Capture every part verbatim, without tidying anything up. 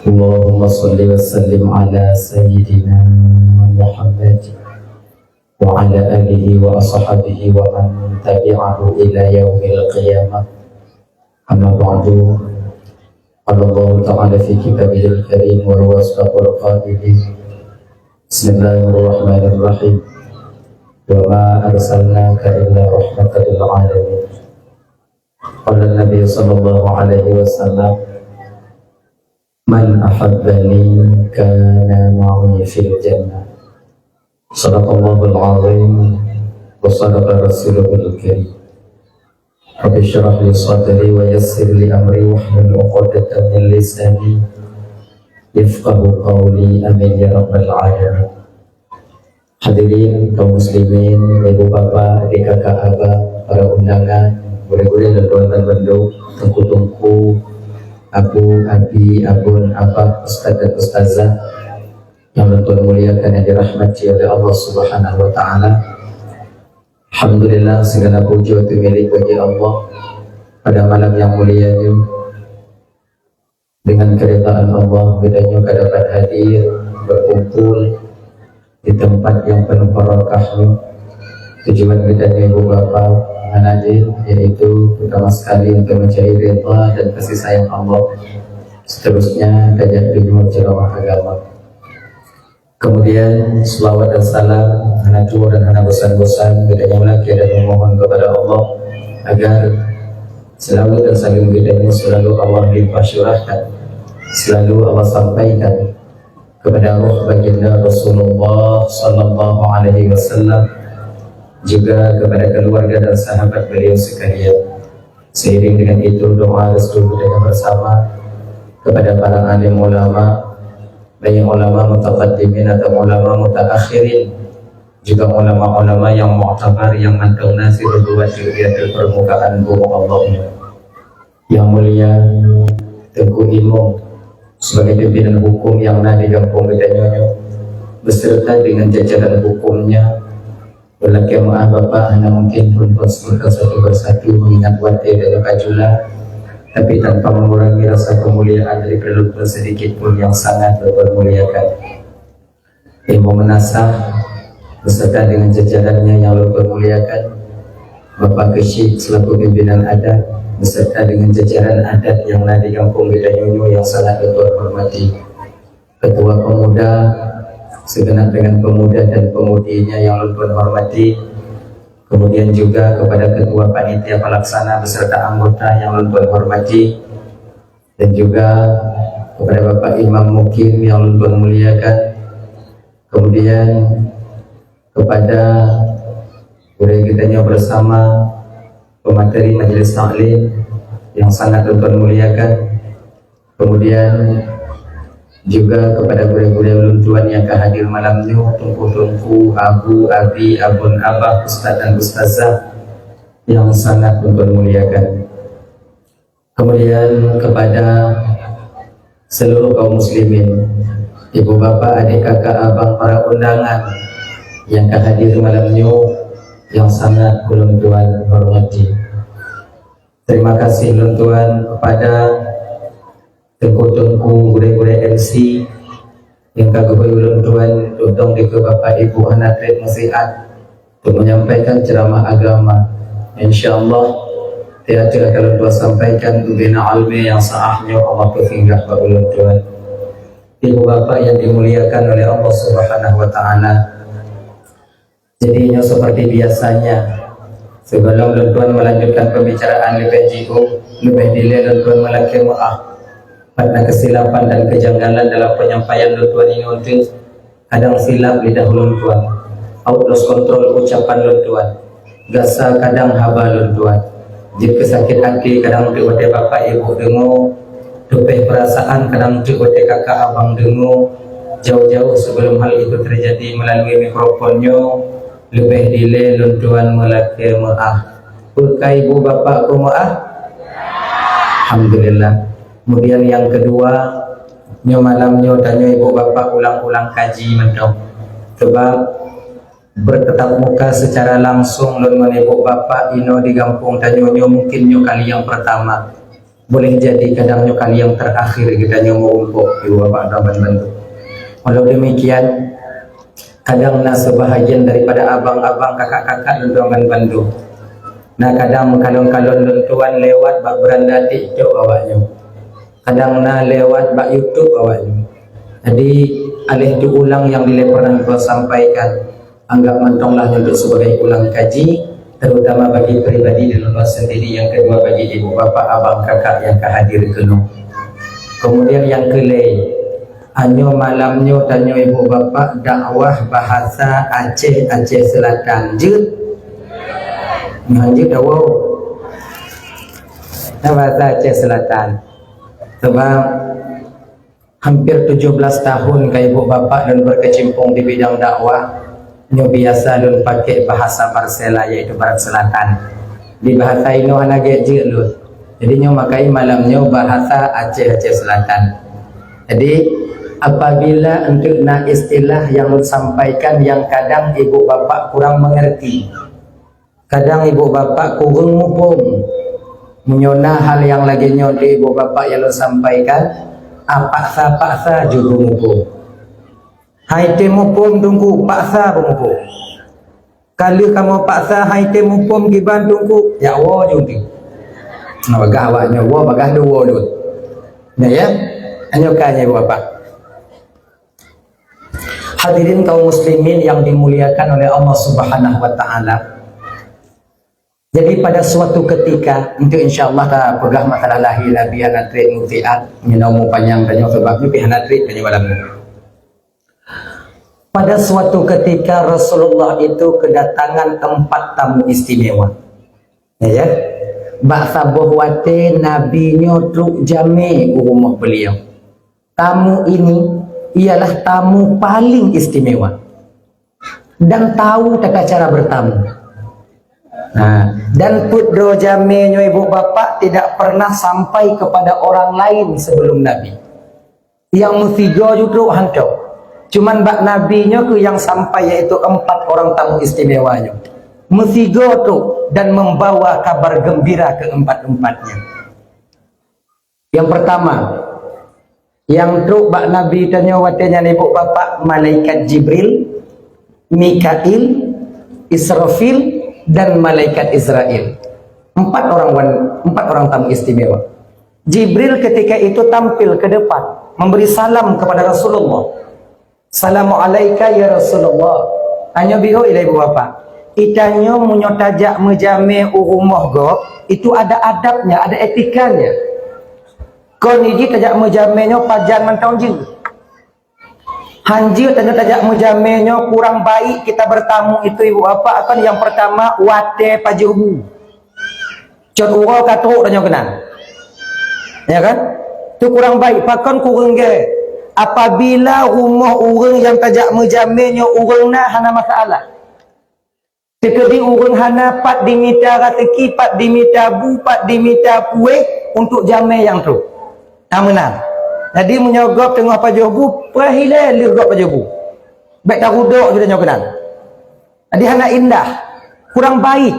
Allahumma salli wa sallim ala sayyidina Muhammad wa ala alihi wa ashabihi wa man tabi'ahu ila yaumil qiyamah. Amma ba'du. Qala Allahu ta'ala fi kitabihil karim wa huwa asdaqul qailin. Bismillahirrahmanirrahim. Wa ma arsalnaka illa rahmatan lil alamin. Qala Nabi sallallahu alaihi wasallam, "Man ahabbani kana ma'i fil jannah." Sadaqallahul azim wa sadaqa rasuluhul karim. Rabbi syrah li sadri wa yassir li amri wahlul 'uqdatam min lisani yafqahu qawli. Amin ya rabbal alamin. Hadirin kaum muslimin, ibu bapa, adik kakak abang, para undangan, gurée-gurée dan tuan-tuan bandum, teungku-teungku, abu, abi, abon, abah, ustaz dan ustazah yang tuan muliakan yang dirahmati oleh Allah Subhanahu wa taala. Alhamdulillah, segala puji tu milik bagi Allah. Pada malam yang mulia ini, dengan keridaan Allah, geutanyoe ka dapat hadir, berkumpul di tempat yang penuh barakah nyoe. Tujuan geutanyoe ibu bapa ngon adik, yaitu pertama sekali untuk mencari ridha dan kasih sayang Allah. Seterusnya, tajak deungoe ceramah agama. Kemudian, selawat dan salam hana tuwoe dan hana bosan-bosan geutanyoe lakée dan memohon kepada Allah agar selawat dan salam geutanyoe selalu Allah limpah curahkan, selalu Allah sampaikan kepada roh baginda Rasulullah sallallahu alaihi wasallam, juga kepada keluarga dan sahabat beliau sekalian. Seiring dengan itu, doa restu geutanyoe bersama kepada para alim ulama, baik ulama mutaqaddimin atau ulama mutaakhirin, juga ulama-ulama yang muktabar yang mantong na sidroe dua di atas permukaan bumi Allah ini. Yang mulia Teungku Imum sebagai pimpinan hukum yang na di gampông geutanyoe nyoe, beserta dengan jajaran hukumnya, Ulôn lakée meuáh Bapak, hana mungkin lôn peuseutôt satu persatu mengingat watée dan ka jula, tapi tanpa mengurangi rasa kemuliaan daripada lôn sedikit pun yang sangat lôn muliakan. Ibu Menasah beserta dengan jajarannya yang lôn muliakan, Bapak Keuchik selaku pimpinan adat beserta dengan jajaran adat yang na di gampông geutanyoe nyoe yang sangat lôn hormati. Ketua Pemuda, segenap dengan pemuda dan pemudinya yang lôn hormati, kemudian juga kepada Ketua Panitia Pelaksana beserta anggota yang lôn hormati, dan juga kepada Bapak Imam Mukim yang lôn muliakan, kemudian kepada gurée geutanyoe bersama, pemateri Majelis Taklim yang sangat lôn muliakan, kemudian juga kepada gurée-gurée ulôn tuan nyang ka hadir malam nyoe, teungku-teungku, abu, abi, abon, abah, ustaz dan ustazah yang sangat lôn muliakan. Kemudian kepada seluruh kaum muslimin, ibu bapa, adik kakak abang, para undangan yang ka hadir malam nyoe yang sangat ulôn tuan hormati. Terima kasih lôn tuan kepada teungku-teungku, gurée-gurée M C nyang ka geuhôi ulôn tuan, tutong dikeue Bapak Ibu hana treb meusiat untuk menyampaikan ceramah agama. Insya Allah, tiap-tiap ka lôn tuan sampaikan ubena ilmu nyang sah nyoe Allah peusinggah bak ulôn tuan. Ibu bapa yang dimuliakan oleh Allah Subhanahu wa Taala, jadi nyoe seperti biasanya, sebelum lôn tuan melanjutkan pembicaraan leubeh jiôh, leubeh dilée lôn tuan meulakée meuáh. Pat na keusilapan dan kejanggalan dalam penyampaian lôn tuan inoe teuk, kadang silap lidah lôn tuan, out lost control ucapan lôn tuan, gasa kadang haba lôn tuan, jeuet keu sakét até kadang teuk watée bapak ibu deungoe, teupeh peurasaan kadang teuk watée kakak abang deungoe, jauh-jauh sebelum hal itu terjadi melalui mikrofon nyoe, leubeh dilée lôn tuan meulakée meuáh. Peu ka ibu bapak ku meuáh? Alhamdulillah. Kemudian yang kedua, nyoe malam nyoe tanyoe ibu bapak ulang-ulang kaji mantong. Sebab bertatap muka secara langsung lôn ngon ibu bapak inoe di gampông tanyoe nyoe mungkin nyoe kali yang pertama. Boleh jadi kadang nyoe kali nyang terakhir geutanyoe meurumpok di Bapak Abang Bandung. Walau demikian, kadang na sebahagian daripada abang-abang, kakak-kakak lôn tuan Bandung. Na kadang meukalon-kalon lôn tuan lewat bak beranda TikTok awaknyoe. Kadang na lewat bak YouTube awaknyoe. Jadi, aléh teuulang nyang dilée pernah lôn sampaikan, anggap mantonglah nyoe sebagai ulang kaji, terutama bagi pribadi diri lôn sendiri, yang kedua bagi ibu bapak, abang kakak nyang ka hadir keunoe. Kemudian nyang keulhèe, anyoe malam nyoe tanyoe ibu bapak dakwah bahasa Aceh, Aceh Selatan. Jeuet? Nyan jeuet dakwah. Nah, bahasa Aceh Selatan. Sebab hampir tujuh belas tahun ka ibu bapak lôn berkecimpung di bidang dakwah, nyoe biasa lôn pakai bahasa Parsela, yaitu Barat Selatan. Di bahasa inoe hana gét jeuet lôn. Jadi nyoe makai malam nyoe bahasa Aceh, Aceh Selatan. Jadi, apabila enteuk na istilah nyang lôn sampaikan nyang kadang ibu bapak kurang mengerti, kadang ibu bapak kureueng muphom. Meunyoe na hal nyang lagée nyoe di ibu bapak nyang lôn sampaikan, a, paksa-paksa jeuet beumuphom. Hai tem muphom Teungku, paksa beumuphom. Ka lheueh kamoe paksa hai tem muphom kiban Teungku, jak woe jeuet. Nah, bagah awak nyoe woe, bagah dua woe lôn. Nah, ya. Anyoe ka nyoe ibu bapak. Hadirin kaum muslimin yang dimuliakan oleh Allah Subhanahu wa taala. Jadi pada suatu ketika, untuk insya Allah ta peugah masalah lahé Nabi hana treb meusiat, meunyoe panjang tanyoe sebab nyoe pih hana treb tanyoe malam nyoe. Pada suatu ketika Rasulullah itu kedatangan empat tamu istimewa. Ya, ya. Bak saboh watée Nabi nyoe trok jamé u rumoh beliau. Tamu ini ialah tamu paling istimewa dan tahu tata cara bertamu. Nah, dan peuet droe jamé nyoe ibu bapak tidak pernah sampai kepada orang lain sebelum Nabi. Nyang meusigoe ju trok hantom. Cuman bak Nabi nyoe keuh nyang sampai, yaitu empat orang tamu istimewa nyoe. Meusigoe trok dan membawa kabar gembira keempat-empatnya. Yang pertama, nyang trok bak Nabi tanyoe watée nyan ibu bapak, malaikat Jibril, Mikail, Israfil, dan malaikat Israel. Empat orang wan-, empat orang tamu istimewa. Jibril ketika itu tampil ke depan, memberi salam kepada Rasulullah. "Assalamualaika ya Rasulullah." Tanyoe bihôi lé ibu bapak. Itanyoe meunyoe tajak meujamé u rumoh gob, itu ada adabnya, ada etikanya. Kon iji tajak meujamé nyoe pajan mantong jeuet. Hanjeuet tanyoe tajak meujamé nyoe kurang baik kita bertamu itu ibu bapak, kon nyang pertama watée pajoh bu. Cot uroe ka trok tanyoe keunan. Ya kan? Tu kurang baik, pakon kureueng gét. Apabila rumoh ureuëng nyang tajak meujamé nyoe ureuëng na hana masalah. Teukeudi ureuëng hana, pat dimita raseuki, pat dimita bu, pat dimita puéh untuk jamé nyang trok. Na meunan. Jadi meunyoe gob teungoh pajoh bu, preh ilée lheueh gob pajoh bu. Bék tarudok ju tanyoe keunan. Jadi hana indah, kurang baik,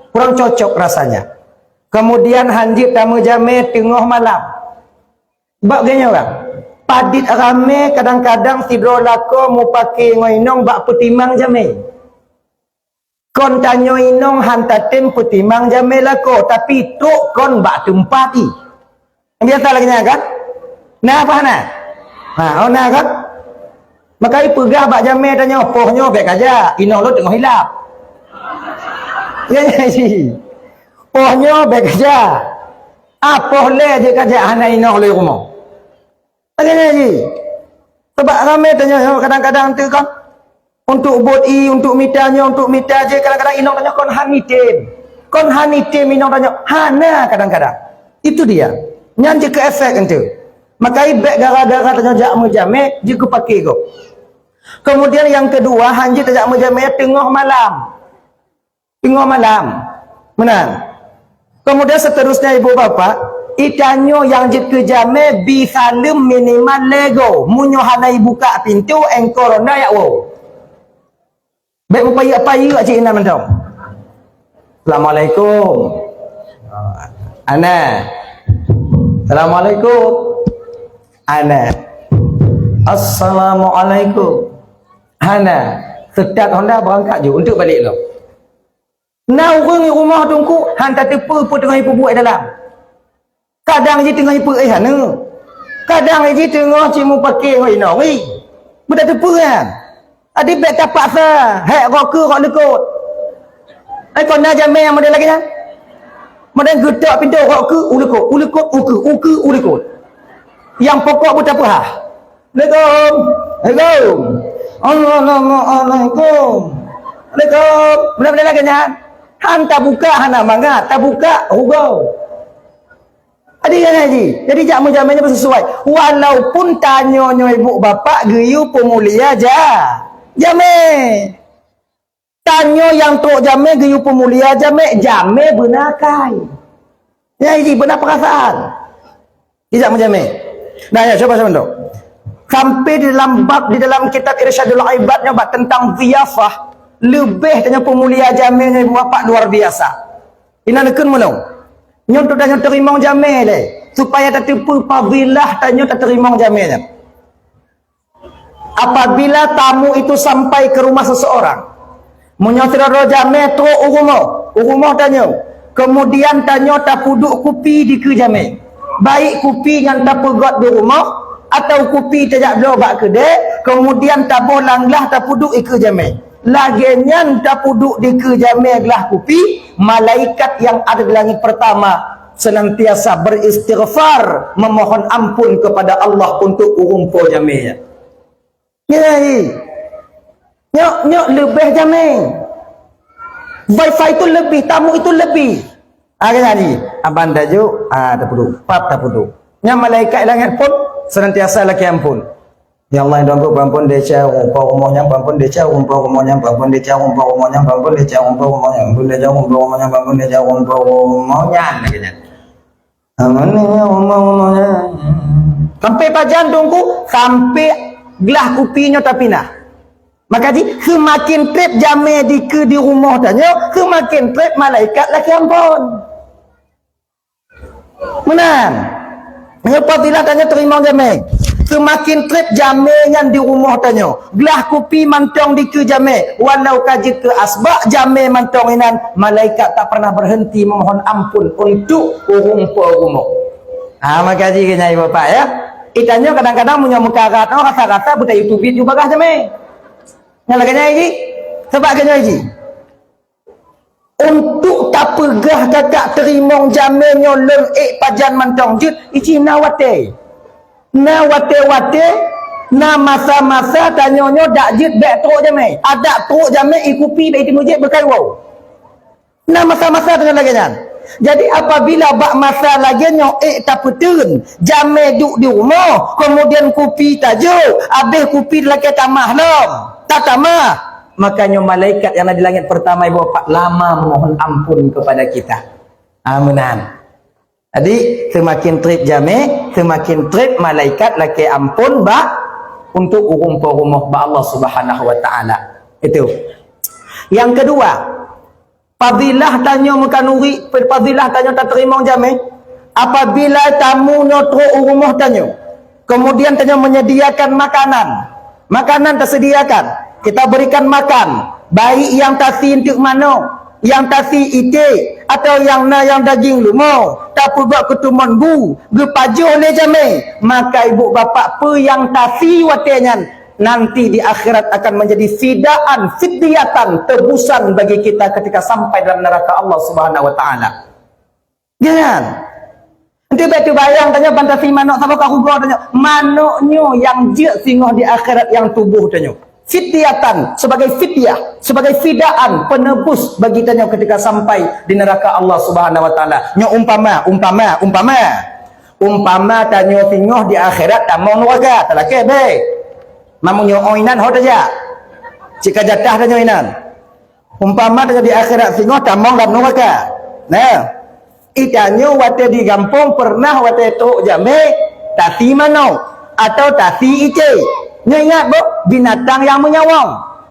kurang cocok rasanya. Kemudian hanjeuet tameujamé teungoh malam. Bak geuh nyoe ureuëng, padit ramé kadang-kadang sidroe lakoe mupake ngon inong bak peutimang jamé. Kon tanyoe inong han tatem peutimang jamé lakoe, tapi trok kon bak teumpat ih. Biasa lagée nyan kan? Na apa hana? Ha, oh na kan? Maka ipeugah bak jamé tanyoe, "Poh nyoe bék kajak, inong lôn teungoh ilap." Ya, ya, ji. "Poh nyoe bék kajak. Ah, poh lé jeuet kajak hana inong lôn rumoh." Lagée nyan ji. Sabab ramé tanyoe kadang-kadang tu kan. Untuk buet i, untuk mita nyoe, untuk mita jih, kadang-kadang inong tanyoe kon han item. Kon han item inong tanyoe, hana kadang-kadang. Itu dia. Nyan jeuet keu efek entu. Maka bék gara-gara tanyoe jak meujamé, jeuet keu pake gob. Kemudian yang kedua, hanjeuet tajak meujamé teungoh malam. Teungoh malam. Meunan. Kemudian seterusnya ibu bapak, itanyoe nyang jeuet keu jamé bi saleuem minimal lego. Meunyoe hana ibuka pintoe, engkau ronda jak woe. Bék meupayeuk-payeuk cit inan mantong. Assalamualaikum. Ana. Assalamualaikum. Hana. Assalamualaikum. Hana. Seutôt Honda beurangkat ju, eunteuk balek lom. Na ureuëng di rumoh Teungku, han tateupeue peue teungoh jipeubuet dalam. Kadang jih teungoh jipeuéh aneuk. Kadang jih teungoh cit mupakè ngon inong jih. Beutateupeue nyan. Jadi bék tapaksa, hék rot keue rot likot. Eh, kon na jamé nyang model lagée nyan. Model geutok pintoe rot keue, u likot, u likot, u keue, u keue, u likot. Nyang pokok beutapeuhah. Assalamualaikum. Assalamualaikum. Waalaikum. Beuna-beuna lagée nyan. Han tabuka hana mangat, tabuka rugoe. Jadi, jadi, jadi jak meujamé nyan beusesuai. Walaupun tanyoe nyoe ibu bapak geuyue peumulia ja, jamé. Tanyoe nyang trok jamé geuyue peumulia jamé, jamé beuna akai. Nyang jih beuna peurasaan. Ijak meujamé. Nah, ya, cuba saya bantu. Sampai di dalam bab, di dalam kitab Irsyadul Ibad nyoe bak tentang ziyafah, leubeh tanyoe peumulia jamé nyoe ibu bapak luar biasa. Inan neukheun meunong. Nyoe untuk tanyoe teurimong jamé lé, supaya tateupeue fadilah tanyoe tateurimong jamé nyan. Apabila tamu itu sampai ke rumah seseorang, meunyoe sidroe jamé trok u rumoh, u rumoh tanyoe, kemudian tanyoe tapeuduek kupi dikeue jamé, baik kupi nyang tapeugöt di rumoh atau kupi tajak bloe bak keudè, kemudian taboh lam glah tapeuduek dikeue jamé. Lagée nyan tapeuduek dikeue jamé glah kupi, malaikat yang ada di langit pertama senantiasa beristighfar, memohon ampun kepada Allah untuk ureuëng po jamé nyan. Nyan, nyoe, nyoe leubeh jamé. Wifi itu lebih, tamu itu lebih. Ah, kan jadi, abang tajuk, ah, tapeuduek, pap tapeuduek. Nyan malaikat langét pun senantiasa lakée ampun. Ya Allah, indong ku, peuampun desya rupa rumoh nyan, peuampun desya rupa rumoh nyan, peuampun desya rupa rumoh nyan, peuampun desya rupa rumoh nyan, peuampun desya rupa rumoh nyan, peuampun desya rupa rumoh nyan, lagée nyan. Aman ya rupa rumoh nyan. Sampai pajan Teungku, sampai glah kupi nyoe tapinah. Maka jih, seumaken treb jamé dikeue di rumoh tanyoe, seumaken treb malaikat lakée ampon. Meunan. Nyoe fadilah tanyoe teurimong jamé. Seumaken treb jamé nyan di rumoh tanyoe. Glah kupi mantong dikeue jamé. Walau ka jeuet keu asbak jamé mantong inan, malaikat tak pernah berhenti memohon ampun untuk ureuëng po rumoh. Ha, maka jih keu nyan, Bapak, ya. Itanyoe kadang-kadang meunyoe meukarat, oh, rasa-rasa beutayue teubiet ju bagaih jamé. Nyan lagée nyan jih. Sabab keu nyoe jih. Untuk tapeugah kakak teurimong jamé nyoe lôn ék pajan mantong jeuet, ici na watée. Na watée-watée, na masa-masa tanyoe nyoe dak jeuet bék trok jamé. Adak trok jamé i kupi bék i teumeujieb beukai woe. Na masa-masa tanyoe lagée nyan. Jadi, apabila bak masa lagée nyoe ék tapeuteun, jamé duek di rumoh, kemudian kupi tajok, abéh kupi lakée tamah lom, tatamah, maka nyoe malaikat nyang na di langét pertama ibu bapak lama memohon ampun kepada kita. Ah, meunan. Jadi, seumaken treb jamé, seumaken treb malaikat lakée ampon bak, untuk ureuëng po rumoh bak Allah Subhanahu wa Taala. Itu. Yang kedua, fadilah tanyoe meukanuri, fadilah tanyoe tateurimong jamé, apabila tamu nyoe trok u rumoh tanyoe, kemudian tanyoe menyediakan makanan. Makanan tersediakan, kita berikan makan, baik nyang tasi eunteuk manok, nyang tasi iték, atau nyang na nyang daging leumo, tapeugöt keu teumon bu, geupajoh lé jamé, maka ibu bapak peue nyang tasi watée nyan, nanti di akhirat akan menjadi fidaan, fidyatan, tebusan bagi kita ketika sampai dalam neraka Allah Subhanahu wa Taala. Jangan. Nanti bék teubayang tanyoe ban tasi manok saboh ka rugoe tanyoe. Manok nyoe nyang jeuet singoh di akhirat nyang tuboh tanyoe. Fidyatan, sebagai fidyah, sebagai fidaan, penebus bagi tanyoe ketika sampai di neraka Allah Subhanahu wa Taala. Nyoe umpama, umpama, umpama. Umpama tanyoe singoh di akhirat tamong neraka, talakée bék. Mamu nyoe inan ho tajak. Cit ka jatah tanyoe inan. Umpama tanyoe di akhirat singoh tamong lam neraka. Nah, itanyoe watée di gampông pernah watée trok jamé tasi manok atau tasi iték. Nyoe ingat boh, binatang nyang meunyawöng.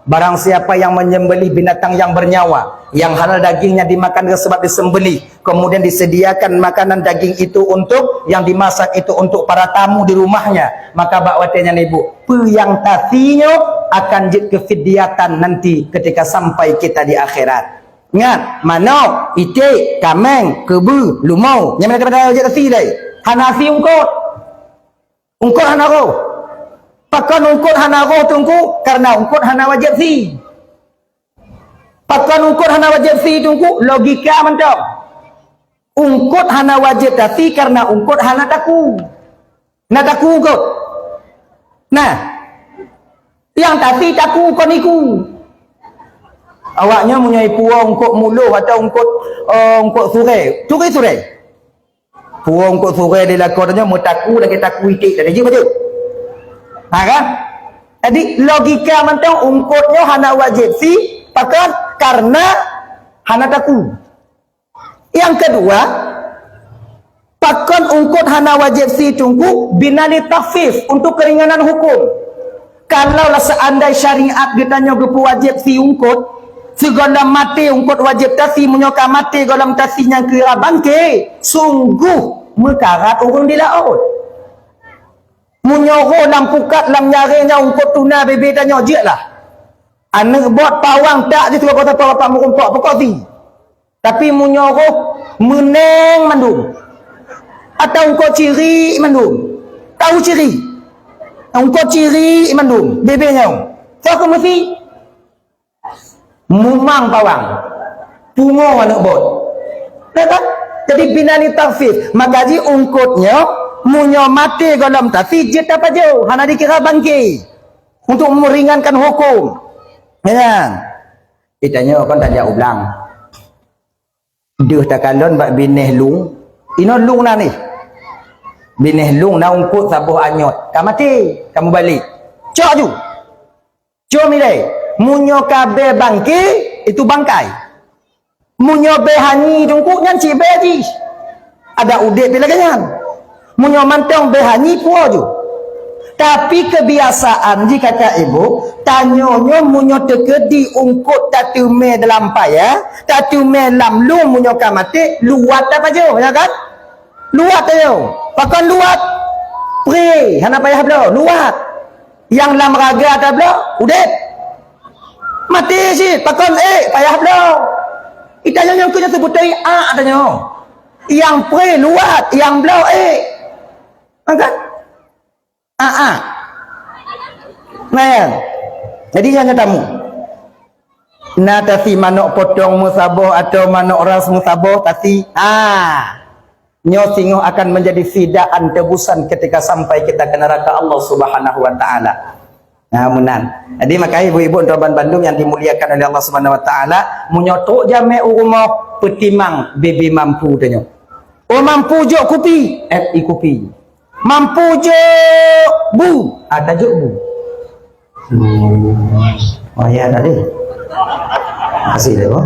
Barang siapa yang menyembelih binatang yang bernyawa, yang halal dagingnya dimakan sebab disembelih, kemudian disediakan makanan daging itu untuk yang dimasak itu untuk para tamu di rumahnya, maka bak watée nyan ibu, peue nyang tasi nyoe akan jeuet keu fidyatan nanti ketika sampai kita di akhirat. Ingat, manok, iték, kaméng, keubeu, leumo, nyang mana kata jeuet tasi lé. Hana si ungkot. Ungkot hana roh. Pakon ungkot hana roh Teungku? Karena ungkot hana wajéb si. Pakon ungkot hana wajéb si Teungku? Logika mantong. Ungkot hana wajéb tasi karena ungkot hana taku. Na taku ungkot? Nah, nyang tasi taku kon iku. Awaknyoe meunyoe ipuwoe ungkot muloh atau ungkot, eh, ungkot surée, turi surée. Puwoe ungkot surée di lakoe tanyoe meutaku lagée taku iték tadi jeuet bacut. Ha kan? Jadi logika mantong ungkot nyoe hana wajéb si pakon karena hana taku. Nyang keudua, pakon ungkot hana wajéb si Teungku? Bina li takhfif, untuk keringanan hukum. Kalau lah seandai syariat geutanyoe geupeuwajéb si ungkot, sigohlom maté ungkot wajéb tasi, meunyoe ka maté gohlom tasi nyang kira bangké, sungguh meukarat ureuëng di laôt. Meunyoe roh lam pukat lam nyaré nyan ungkot tuna bebe tanyoe jeuet lah. Aneuk bot pawang tak jih sibagoe sapeue bapak meurumpok pokok si. Tapi meunyoe roh meuneng mandum, atau ungkot cirik mandum, tahu cirik, ungkot cirik mandum, bebe nyoe, soe keu meusi? Mumang pawang, pungo aneuk bot. Nah kan? Jadi bina li takhfif. Maka jih ungkot nyoe, meunyoe maté gohlom tasi jeuet tapajoh, hana dikira bangké. Untuk meringankan hukum. Ya. Kita nyoe kan tajak ublang. Deuh takalon bak binéh lueng, inoe lueng na nih. Binéh lueng na ungkot saboh anyot. Ka maté, ka meubalek. Cok ju. Cok milai. Meunyoe ka bée bangké, itu bangkai. Meunyoe bée hanyi Teungku nyan cit bée jih. Adak udeb pih lagée nyan. Meunyoe mantong bée hanyi puwoe ju. Tapi keubiasaan jih kakak ibu, tanyoe nyoe meunyoe teukeudi ungkot tateumé dalam paya, tateumé lam lueng meunyoe ka maté, luwat tapajoh, ya kan? Luwat tanyoe. Pakon luwat? Pré, hana payah bloe, luwat. Nyang lam raga tabloe, udeb. Maté cit, pakon ék, payah bloe. Itanyoe nyang keu nyoe teubeutôi ak tanyoe. Nyang pré luwat, nyang bloe ék. Ha kan? Aa. Nah, ya. Jadi nyan tamu. Na tasi manok potong meusaboh atau manok ras meusaboh tasi. Ah. Nyoe singoh akan menjadi fidaan tebusan ketika sampai kita ke neraka Allah Subhanahu wa taala. Nah, meunan. Jadi makanya ibu-ibu dan bandum yang dimuliakan oleh Allah Subhanahu wa taala, meunyoe trok jamé u rumoh, peutimang bebe mampu tanyoe. Oh mampu jok kupi, eh, i kupi. Mampu jok bu, ah, tajok bu. Oh ya tadi. Masih deh, oh.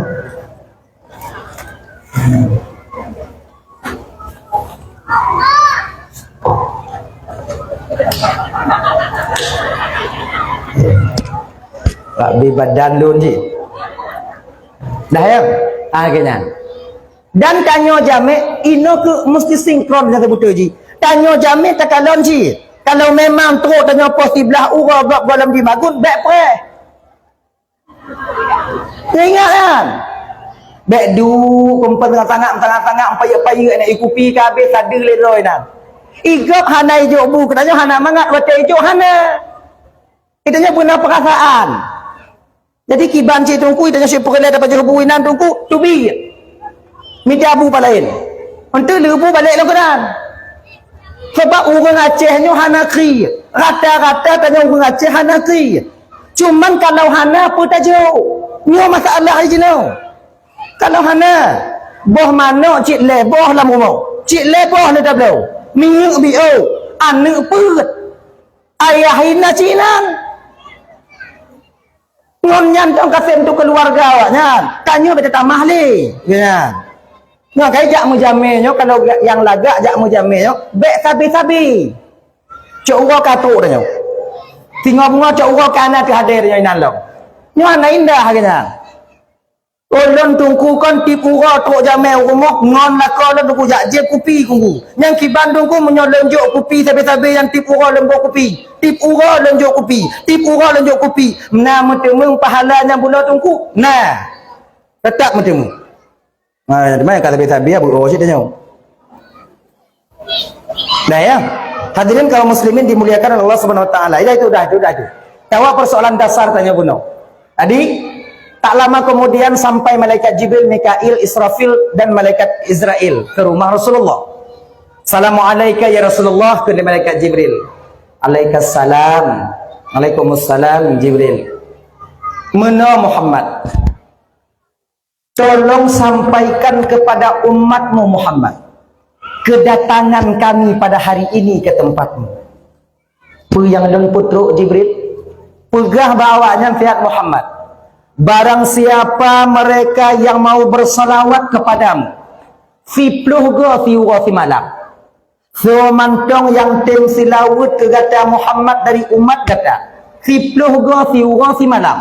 Tapi badan lun ji. Dah ya? Ah, kena. Dan tanyoe jamé, inoe keu meusti sinkron nyang teubeutôi jih. Tanyoe jamé takalon jih. Kalau memang trok tanyoe poh siblaih uroe gob gohlom jimagun, bék preh. Ingat kan? Bék duek kumpen tengah-tengah, tengah-tengah, payek-payek nak ikupi ka habéh sadeuh lé droe nan. Igob hana ijok bu, keutanyoe hana mangat watée ijok hana. Keutanyoe beuna peurasaan. Jadi kiban cit Teungku, tanyoe sipeureulée tapajoh bu inan Teungku, teubiet. Mita bu pat laén. Enteuk leubu balek lom keunan. Sabab ureuëng Aceh nyoe hana kriet. Rata-rata tanyoe ureuëng Aceh hana kriet. Cuman kalau hana peue tajok. Nyoe masalah jinoe. Kalau hana, boh manok cit lhée boh lam rumoh. Cit lhée boh neutabloe. Minyeuk biôh, aneuk peuet. Ayah hina cit inan. Ngon nyan tong kasem tu keuluwarga awaknyan. Tanyoe bèk tatamah lé. Nyan. Ngon kai jak meujamé nyoe, kalau nyang lagak jak meujamé nyoe, bèk sabe-sabe. Cok uroe ka trok tanyoe. Singoh beungoh cok uroe ka na teuhadé tanyoe inan lom. Nyoe hana indah lagèe nyan. Ulôn Teungku kon tiep uroe trok jamèe u rumoh ngon lakoe lôn Teungku jak jieb kupi Teungku. Nyang kiban Teungku meunyoe lôn jok kupi sabe-sabe nyang tiep uroe lôn boh kupi. Tiep uroe lôn jok kupi. Tiep uroe lôn jok kupi. Na meuteumeung pahala nyang bunoe Teungku? Na. Teutap meuteumeung. Ha, teuma ka sabe-sabe beururoe cit tanyoe. Dah ya. Hadirin kaum muslimin dimuliakan oleh Allah Subhanahu wa taala. Ya itu dah, itu dah itu. Tawa persoalan dasar tanyoe bunoe. Jadi, tak lama kemudian sampai malaikat Jibril, Mikail, Israfil dan malaikat Izrail ke rumah Rasulullah. "Assalamualaikum ya Rasulullah," kheun malaikat Jibril. "Alaikassalam." "Alaikumussalam Jibril." "Meunoe Muhammad. Tolong sampaikan kepada umatmu Muhammad, kedatangan kami pada hari ini ke tempatmu." "Peue nyang lôn peutrok Jibril?" "Peugah bak awaknyan siat Muhammad, barang siapa mereka yang mau bersalawat kepadamu, siploh goe siuroe simalam. Soe mantong nyang tem silaweuet keu gata Muhammad dari umat gata, siploh goe siuroe simalam,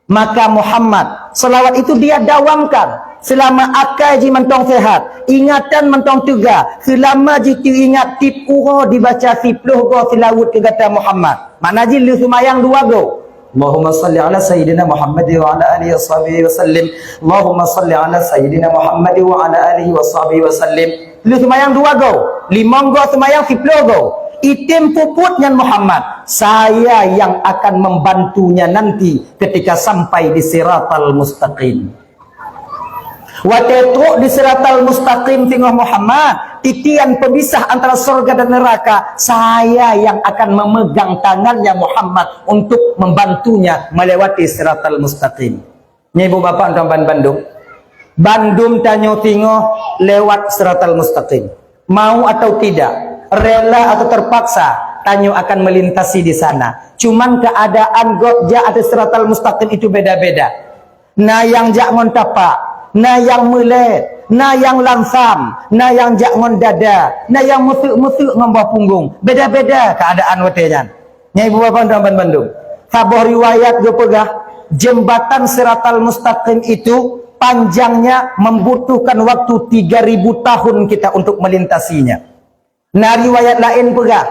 maka Muhammad, salawat itu dia dawamkan selama akai jih mantong sehat, ingatan mantong teuga, selama jih teuingat tiep uroe dibaca siploh goe silaweuet keu gata Muhammad." Makna jih lheueh seumayang dua goe. Allahumma salli ala sayyidina Muhammad wa ala alihi wa sahbihi wa sallim. Allahumma salli ala sayyidina Muhammad wa ala alihi wa sahbihi wa sallim. Lheueh seumayang dua goe, limong goe seumayang siploh goe. Item peubuet nyan Muhammad, saya yang akan membantunya nanti ketika sampai di siratal mustaqim. Watèe trok di siratal mustaqim teungoh Muhammad, titian pemisah antara sorga dan neraka, saya yang akan memegang tangannya Muhammad untuk membantunya melewati siratal mustaqim. Nyan ibu bapak tuan ban bandum, bandum tanyoe teungoh lewat siratal mustaqim. Mau atau tidak, rela atau terpaksa, tanyoe akan melintasi di sana. Cuman keadaan gob jak ateueh siratal mustaqim itu beda-beda. Na nyang jak ngon tapak, na nyang meulet, na nyang lansam, na nyang jak ngon dada, na nyang meuseuk-meuseuk ngon boh punggong. Beda-beda keadaan watèe nyan. Nyan ibu bapak tuan ban bandum. Saboh riwayat geupeugah, jembatan Siratal Mustaqim itu panjangnya membutuhkan waktu tiga ribu tahun kita untuk melintasinya. Na riwayat laén peugah,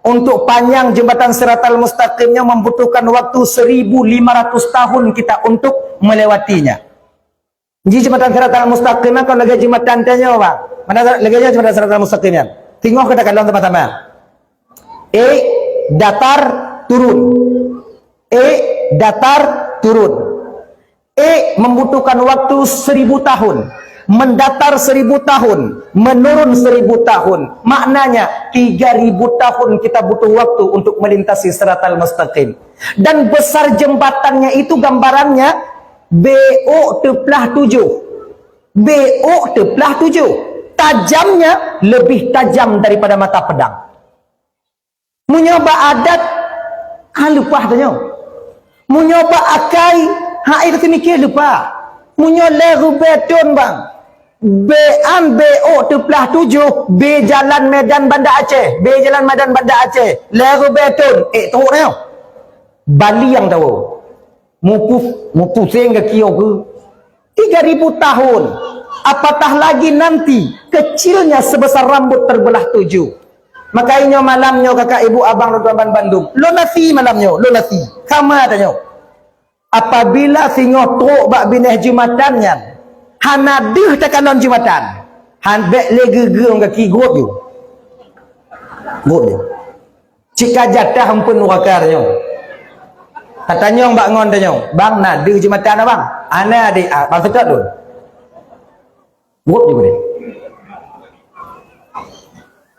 untuk panjang jembatan Siratal Mustaqim nyoe membutuhkan waktu seribu lima ratus tahun kita untuk melewatinya. Ji jembatan Siratal Mustaqim nyan kon lagèe jembatan tanyoe, Bang. Mana lagèe nyoe jembatan Siratal Mustaqim nyan. Teungoh kita kalon sama-sama. Eh, datar turun. Eh, datar turun. Eh, membutuhkan waktu seribu tahun. Mendatar seribu tahun, menurun seribu tahun. Maknanya, tiga ribu tahun kita butuh waktu untuk melintasi Siratal Mustaqim. Dan besar jembatannya itu gambarannya, B O teuplah tujuh. B O teuplah tujuh. Tajamnya lebih tajam daripada mata pedang. Meunyoe bak adat, ah, leupah tanyoe. Meunyoe bak akai, hai ka teumikir leupah. Meunyoe lhèe ribèe thôn, Bang, B an B O teuplah tujoh, B jalan Medan Banda Aceh, B jalan Medan Banda Aceh, lhèe ribèe thôn, ék trok nyoe. Baliang tawoe. Mupus-, mupuseng gaki awak. Tiga ribu tahun. Apatah lagi nanti, kecilnya sebesar rambut terbelah tujuh. Maka inyoe malam nyoe, kakak, ibu, abang, lôn tuan ban bandum, lôn nasi malam nyoe, lôn nasi. Sama tanyoe. Apabila singoh trok bak binéh jeumatan nyan, hana deuh takalon jeumatan, han bèk lé geugeue gaki, gop ju. Gop ju. Cit ka jatah eumpeuen nuraka tanyoe. Tatanyong bak ngon tanyoe, "Bang, na deuh jeumatan, Abang?" "Ana, Adék." "Ah, bang seutôt lôn." Gop ju deh.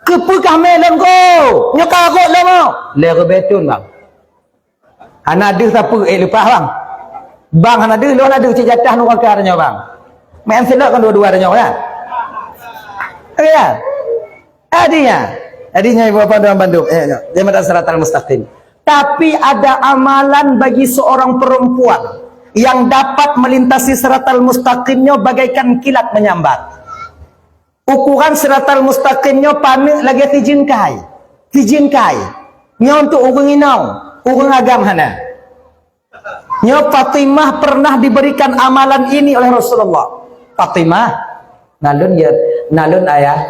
"Keupeue kah mè lôn gop? Nyoe ka rhot lom, oh." "Lhèe ribèe thôn, Bang." "Hana deuh sapeue, ék leupah, Bang." "Bang, hana deuh, lôn hana deuh, cit jatah nuraka tanyoe, Bang." Meu'en silot kan dua-dua tanyoe, kan? Oke, ya? Artinya, artinya ibu bapa tuan bandum, eh, nyoe, jembatan Siratal Mustaqim. Tapi ada amalan bagi seorang perempuan yang dapat melintasi Siratal Mustaqim nyoe bagaikan kilat menyambar. Ukuran Siratal Mustaqim nyoe paneuk lagèe sijeungkai. Sijeungkai. Nyoe untuk ureueng inong, ureueng agam hana. Nyoe Fatimah pernah diberikan amalan ini oleh Rasulullah. "Fatimah, na lôn ya, na lôn ayah.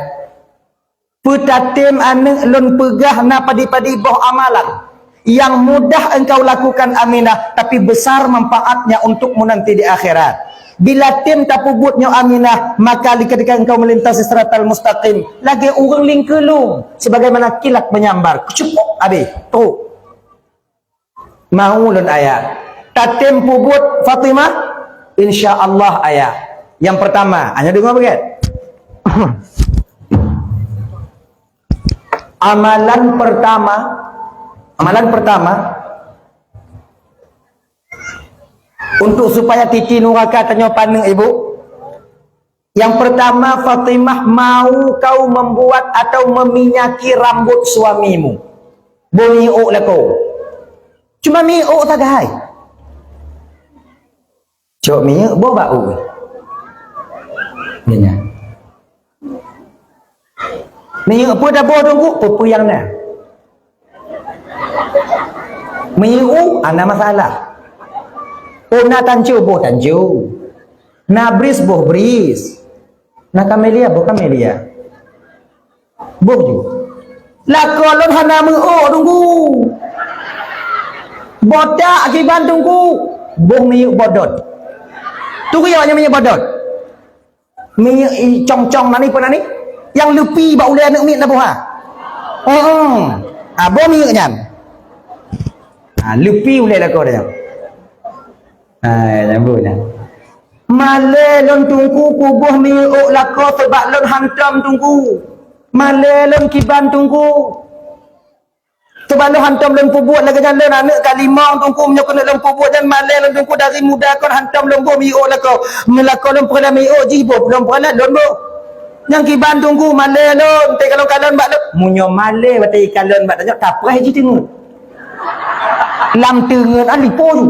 Peutatem aneuk lôn peugah na padum-padum boh amalan yang mudah engkau lakukan Aminah, tapi besar manfaatnya untukmu nanti di akhirat. Bila tem tapeubuet nyoe Aminah, maka ketika engkau melintasi siratal mustaqim, lagée ureuëng lingkeulung, sebagaimana kilat menyambar." Cukup, habis. Trok. "Mau lôn ayah. Tatem peubuet Fatimah?" "Insya Allah ayah." Yang pertama, hanya dengar bagian. Amalan pertama, amalan pertama untuk supaya titi nuraka tanyoe paneuk, ibu. Yang pertama, Fatimah, mau kau membuat atau meminyaki rambut suamimu. Boh miuk lakoe. Cuma miuk sagai. Cok miuk boh bau. Nyan. Miuk peue taboh Teungku, peue-peue nyang na. Miuk, hana masalah. Oh, na tanco, boh tanco. Na bris, boh bris. Na kamelia, boh kamelia. Boh ju. Lakoe lôn hana miuk Teungku. Botak kiban Teungku. Boh miuk bodot. Turi awaknyan miuk bodot. Miuk i cong-cong nani pun nani. Yang leupi bak ulée aneuk miet na boh ha. Heeh. Ah, boh miuk nyan. Ah, leupi ulée lakoe nyan. Ah, nyambung nyan. Malée lôn Teungku kuboh miuk lakoe sabab lôn hantom Teungku. Malée lôn kiban Teungku. Sabab lôn hantom lôn peubuet lagée nyan lôn aneuk ka limong Teungku, meunyoe keuneuk lôn peubuet nyan malée lôn Teungku dari muda kon hantom lôn boh miuk lakoe. Meulakoe lôn peureulee miuk jih boh, lôn peureulee lôn boh. Nyang kiban Teungku malée lôn, teuka lôn kalon bak lôn. Meunyoe malée watée kalon bak tanyoe, tapreh jih teungeut. Lam teungeut ah lipo ju.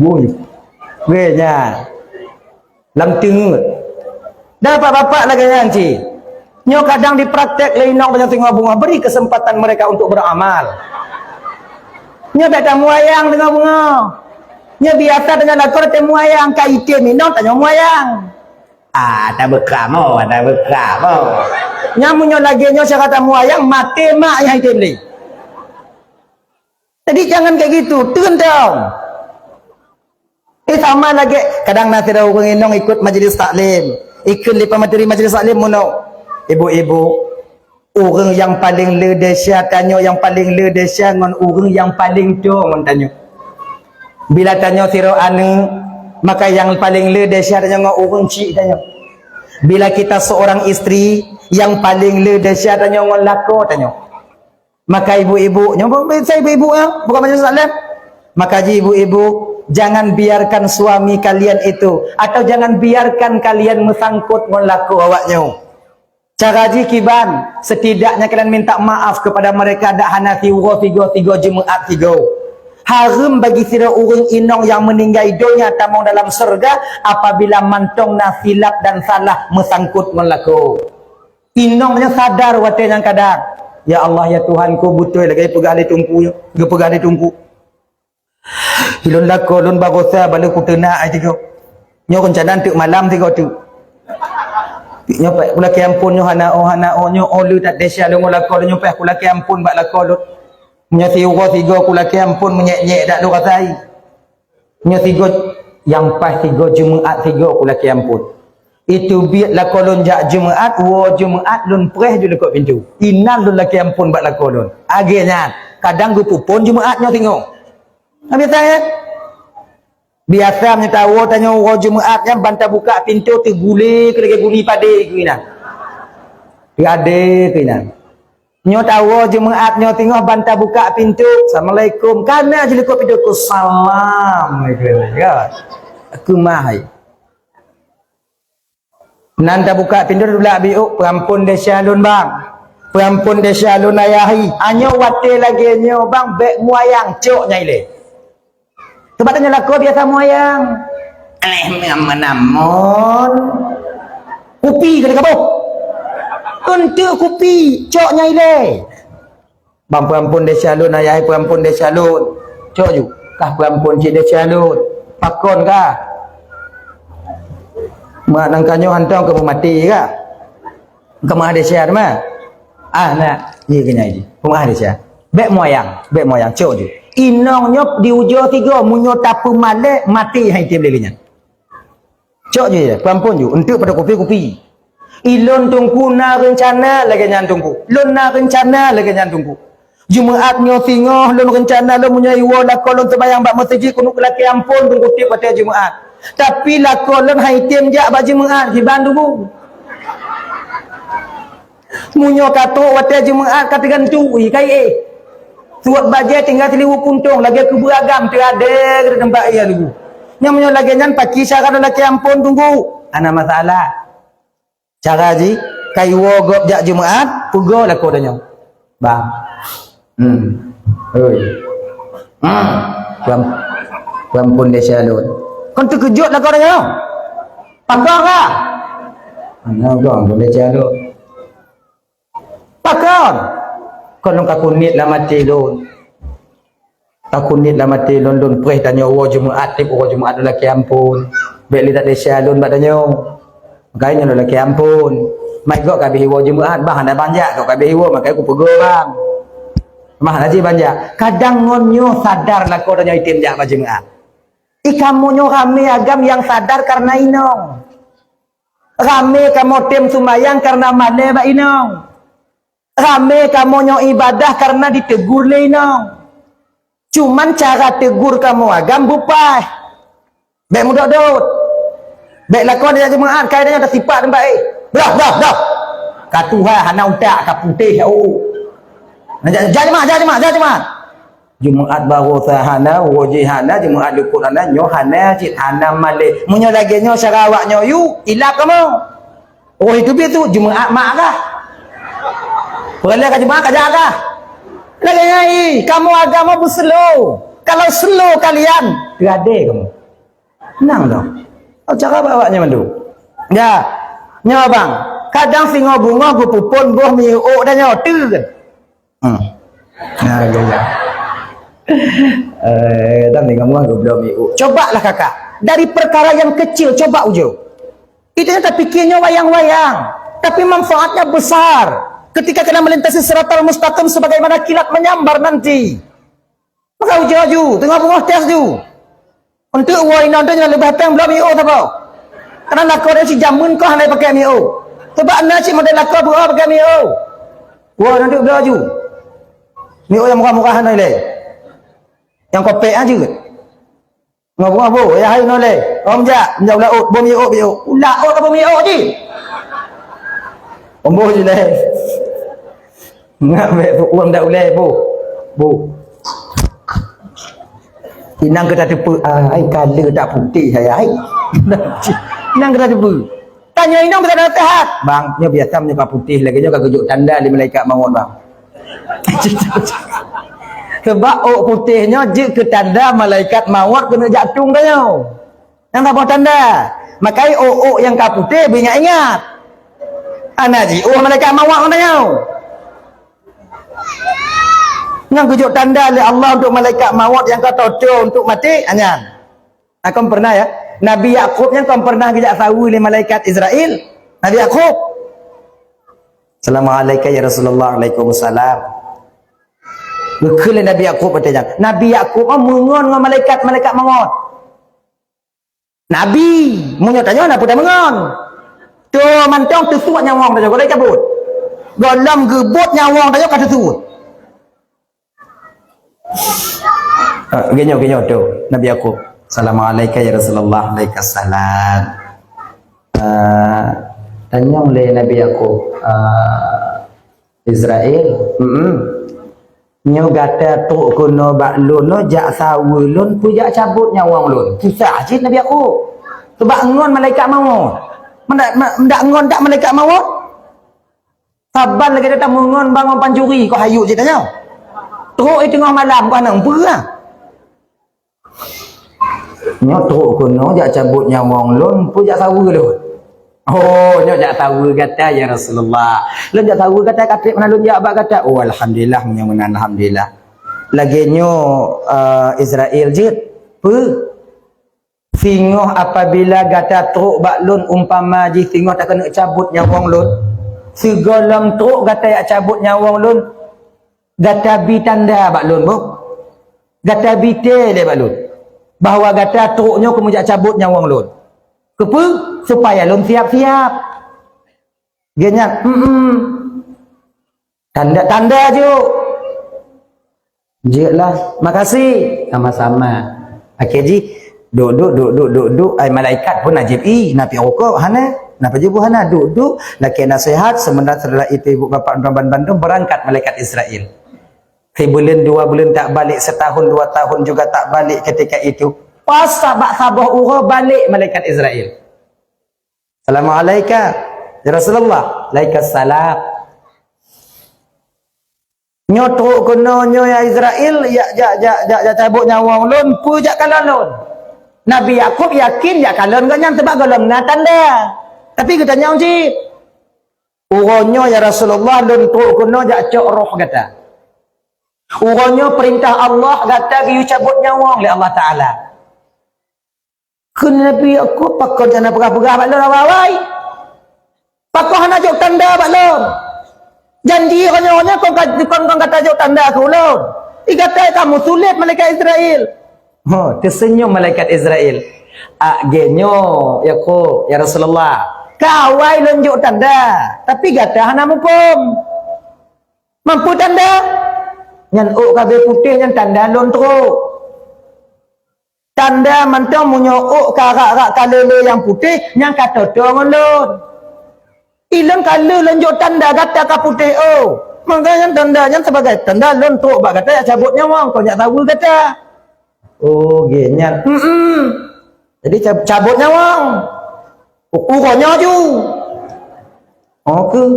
Woi. Weh nyan. Lam teungeut. Dan bapak-bapak lagée nyan cit. Nyoe kadang dipraktek lé inong banyak singoh bungoh, beri kesempatan mereka untuk beramal. Nyoe bék tamuayang singoh bungoh. Nyoe biasa tanyoe lakoe tamuayang, ka item inong tanyoe muayang. Ah, tabeuka mo, tabeuka mo. Nyang meunyoe lagée nyoe cara tamuayang, maté mak nyang item lé. Jadi jangan kayak gitu, teun dong. Eh, sama lagée, kadang na sidroe ureuëng inong ikot majelis taklim. Ikheun lé peumateri majelis taklim meunoe. Ibu-ibu, ureuëng nyang paleng le desya tanyoe, nyang paleng le desya ngon ureuëng nyang paleng toe ngon tanyoe. Bila tanyoe sidroe aneuk, maka nyang paleng le desya tanyoe ngon ureuëng chik tanyoe. Bila kita seorang istri, nyang paleng le desya tanyoe ngon lakoe tanyoe. Maka ibu-ibu, nyoe bukan saya ibu-ibu ya, bukan majelis taklim. Maka ji ibu-ibu, jangan biarkan suami kalian itu, atau jangan biarkan kalian meusangkot ngon lakoe awak nyoe. Cara jih kiban, setidaknya kalian minta maaf kepada mereka dak hana siuroe sigoe, sigoe Jumaat sigoe. Hareuem bagi sidroe ureuëng inong nyang meuninggai donya tamong dalam syeuruga apabila mantong na silap dan salah meusangkot ngon lakoe. Inong nyan sadar watée nyang kadang, "Ya Allah, ya Tuhanku, beutôi lagée peugah lé Teungku nyoe, geupeugah lé Teungku. Ilôn lakoe lôn barosa bale kuteunak ai tigo. Nyoe reuncana teuk malam tigo teuk. Nyoe payah kulakée amphon nyoe hana oh, hana oh, nyoe oh le that desya lôn ngon lakoe lôn nyoe payah kulakée amphon bak lakoe lôn. Nyoe siuroe sigoe kulakée amphon meunyék-nyék dak lôn rasai." Nyoe sigoe nyang paih sigoe Jumaat sigoe kulakée amphon. Itu biet lakoe lôn jak Jumaat, woe Jumaat lôn preh ju likot pintoe. Inan lôn lakée amphon bak lakoe lôn. Lagée nyan, kadang geupeupon Jumaat nyoe singoh. Nah, biasa ya? Biasa meunyoe tawoe tanyoe woe Jumaat nyan ban tabukak pintoe teugulé keu lagée guni padé keu inan. Teuadé keu inan. Nyoe tawoe Jumaat nyoe singoh ban tabukak pintoe. Assalamualaikum. Kana jilikot pintoe ku salam. Ya. Keumah hai. Nan tabukak pintoe teulah biuk, "Peurampon desya lôn bang. Peurampon desya lôn ayah hai." Anyoe watée lagée nyoe bang bék muayang cok nyai lé. Teuma tanyoe lakoe biasa muayang. Aléh meunamon. Kupi ka dikaboh. Eunteuk kupi, cok nyai lé. Peuampôn desya lôn, ayah, peuampôn desya lôn. Cok ju, kah peuampôn cit desya lôn. Pakon kah? Mak nangka nyoe hantong keu meumaté kah? Keu meuah desya teuma. Ah, nak, ye keunyai jih. Keu meuah desya. Bèk moyang, bèk moyang, cok ju. Inong nyoe di ujoe sigoe, meunyoe tapeumalèe, maté hai tem lé nyan. Cok ju ya, peuampôn ju, eunteuk pada kupi-kupi. Ilôn Teungku na reuncana lagèe nyan Teungku. Lôn na reuncana lagèe nyan Teungku. Jumeu'at nyoe singoh lôn reuncana lôn meunyoe iwoe lakoe lôn seumayang bak meuseujid keuneuk lakèe ampôn Teungku tiep watèe Jumeu'at. Tapi lakoe lôn hai tem jak bak Jumeu'at kiban Teungku. Meunyoe ka trôk watèe Jumeu'at ka teugantung ie kai éh. Suet bajèe tinggai siliweu puntông lagèe keubeue agam teuadèe keu teumpat ie lugu. Nyang meunyoe lagèe nyan pakri cara lôn lakèe ampôn Teungku. Hana masalah. Cara jih, ka iwoe gob jak Jumeu'at, peugoe lakoe tanyoe. Bang. Hmm. Oi. Hmm. Peuam-, peuampôn desya lôn. Kon teukeujot lakoe tanyoe. Pakon kah? Hana, peuampôn desya lôn. Pakon? Kon lôn ka kuniet lam até lôn. Ka kuniet lam até lôn, lôn preh tanyoe woe Jumeu'at, tiep uroe Jumeu'at lôn lakèe ampôn. Bèk lé that desya lôn bak tanyoe. Makajih nyoe lôn lakèe ampôn. Mak gob ka abéh iwoe Jumeu'at, bang hana bang jak, gob ka abéh iwoe, makajih kupeugoe bang. Mah hana jih bang jak. Kadang ngon nyoe sadar lakoe tanyoe item jak bak Jumeu'at. Ih, kamoe nyoe ramé agam nyang sadar kareuna inong. Ramé kamoe tem seumayang kareuna malèe bak inong. Ramé kamoe nyoe ibadah kareuna ditegur lé inong. Cuman cara tegur kamoe agam beupaih. Bèk mudot-dot. Bèk lakoe jak Jumeu'at, kai tanyoe tasipak teumpat éh. Dah, dah, dah. Ka tuha hana utak, ka putéh jak uek. Nah, jak, jak Jumeu'at, jak Jumeu'at, jak Jumeu'at. Jumeu'at baroesa hana, uroe jih hana, Jumeu'at likôt hana, nyoe hana cit, hana malèe. Meunyoe lagèe nyoe cara awak nyoe yue, ilap kamoe. Oh, itu biasa Jumeu'at mak kah? Peureulèe ka Jumeu'at ka jak kah? Lagèe nyan, ih, kamoe agama beuslow. Kalau slow kalian, teuadèe kamoe. Nang dong. Oh, cara bak awak nyan mandum. Ya. Nyoe bang, kadang singoh beungoh geupeupon boh miôk tanyoe, teuen. Hmm. Nah, ya, ya. Eh, dan dengan muah goblok miôk. Cobalah kakak, dari perkara yang kecil coba ujoe. Kita ni terfikir nyoe wayang-wayang, tapi manfaatnya besar. Ketika kena melintasi siratal mustaqim sebagaimana kilat menyambar nanti. Maka ujoe ju, teungoh beungoh tes ju. Untuk woe inong tu jangan leubeh pèng bloe miôk saboh. Karena lakoe dia si jameun kah hana pakai miôk. Sebab na cit model lakoe beurôh pakai miôk. Woe inong tu bloe ju. Miôk nyang murah-murah hana ilèe. Nyang kopek aja. Ngabo-ngabo, ya hai noleh. Om jak, jak ulaôt, boh miôk, miôk. Ulaôt apa miôk ji? Om boh ji leh. Ngak bèk tu uang dak ulèe boh. Boh. Inang keu tateupeue, ah, ai kala dak putéh hai, ai. Inang keu tateupeue. Tanyoe inong bisa naseuhat. Bang, nyoe biasa meunyoe ka putéh lagèe nyoe ka geujok tanda lé malaikat mawöt, bang. Sebab ôk putéh nyoe jeuet keu tanda malaikat mawöt keuneuk jak tueng tanyoe. Nyang saboh tanda. Makai ôk-ôk nyang ka putéh beuingat-ingat. Hana jiôh malaikat mawöt ngon tanyoe. Nyang geujok tanda lé Allah untuk malaikat mawöt nyang ka teutoe untuk maté, nyan. Nah, kon pernah ya. Nabi Yakub nyan kon pernah geujak saweue lé malaikat Israel. Nabi Yakub. "Assalamualaikum ya Rasulullah." "Waalaikumsalam." Geukheun lé Nabi Yakub watèe nyan. Nabi Yakub mah meungon ngon malaikat, malaikat mawöt. Nabi, meunyoe tanyoe na peue tameungon. Toh mantong teusuet nyawöng tanyoe, goh lom cabot. Goh lom geubot nyawöng tanyoe ka teusuet. Ah, geuh nyoe, geuh nyoe tu, Nabi Yakub. "Assalamualaikum ya Rasulullah." "Waalaikumsalam." Ah, tanyong lé Nabi Yakub, ah, Israel, "Hmm, nyoe gata trok keunoe bak lôn nyoe jak saweue lôn peue jak cabot nyawöng lôn?" Susah cit Nabi Yakub. Sebab ngon malaikat mawöt. Mendak, mendak ngon dak malaikat mawöt? Saban lagèe that meungon bangon pancuri, kok hayeu cit tanyoe. Trok di teungoh malam, kok hana peue lah. Nyoe trok keunoe jak cabot nyawöng lôn, peue jak saweue lôn. Oh, nyoe jak saweue gata, ya Rasulullah. Lôn jak saweue gata, ka trép hana lôn jak bak gata. Oh, alhamdulillah, meunyoe meunan, alhamdulillah. Lagée nyoe, eh, Israel jeuet. Peue? Singoh apabila gata trok bak lôn, umpama jih singoh takeuneuk cabot nyawöng lôn, sigohlom trok gata jak cabot nyawöng lôn, gata bi tanda bak lôn, boh. Gata bi tée lé bak lôn bahwa gata trok nyoe keumeujak cabot nyawöng lôn. Keupeue? Supaya lôn siap-siap. Geuhnyan, "Hmm, tanda-tanda jok." "Jeuetlah, makasih." Sama-sama. Akhé jih, duek-duek, duek-duek, duek-duek, ai malaikat pun na jieb ie, na piôh rukok, hana, na pajoh bu hana, duek-duek, lakée naseuhat, seumeunan setelah itu ibu bapak tuan bandum beurangkat malaikat Israel. Sibuleuen dua buleuen tak balik, setahun dua tahun juga tak balik ketika itu. Pas sabak saboh uroe balik malaikat Israel. "Assalamualaika, ya Rasulullah." "Alaika salam." "Nyoe trok keunoe nyoe ya Israel, jak, jak, jak, jak, jak cabot nyawöng lôn, peue jak kalon lôn?" Nabi Yakub yakin jak kalon gobnyan, teuma gohlom na tanda. Tapi geutanyong cit, "Uroe nyoe ya Rasulullah, lôn trok keunoe jak cok roh gata. Uroe nyoe peurintah Allah gata geuyue cabot nyawöng lé Allah Taala." Kheun Nabi Yakub, "Pakon hana peugah-peugah bak lôn awai-awai? Pakon hana jok tanda bak lôn? Janji roh nyoe, roh nyoe kon ka, kon, kon gata jok tanda keu ulôn. Di gata ka meusulet malaikat Israel." Ho, teuseunyum malaikat Israel. "Ah, geuh nyoe, Yakub, ya Rasulullah. Ka awai lôn jok tanda, tapi gata hana muphom. Mampu tanda? Nyan ôk ka abéh putéh, nyan tanda lôn trok. Tanda mantong meunyoe ôk ka rak-rak ka lé-lé nyang putéh, nyan ka toe-toe ngon lôn. Ilôn ka lheueh lôn jok tanda gata ka putéh ôk. Maka nyan tanda nyan sebagai tanda lôn trok bak gata jak cabot nyawöng, kon jak saweue gata." Oh, geuhnyan. Hmm. Jadi cab-, cabot nyawöng. U-, uroe nyoe ju. Oh, keu.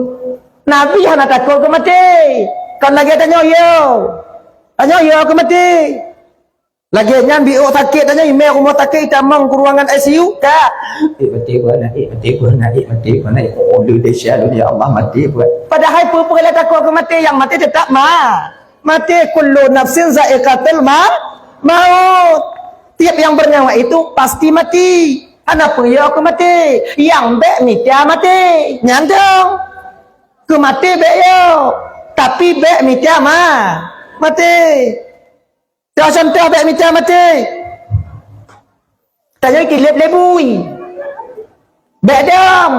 Nabi hana takot keu maté. Kon lagée tanyoe yo. Tanyoe yo keu maté. Lagée nyan bi ôk sakét, tanyoe imé rumoh sakét, itamong keu ruangan I C U, ka. "Eh, maté buet na, eh, maté buet na, eh, maté buet na. Oh, lé, lé, sia lôn, ya Allah, maté buet." Padahai peue-peue lé takot keu maté, nyang maté teutap ma-, maté. "Kullu nafsin za'iqatul ma-, maut." Tiap yang bernyawa itu pasti mati. Hana peue yo keu maté. Nyang bék mita maté. Nyan dong. Keu maté bék yo. Tapi bék mita ma-, maté. Contoh bék mita maté. Tanyoe kileb lé bui. Bék dong.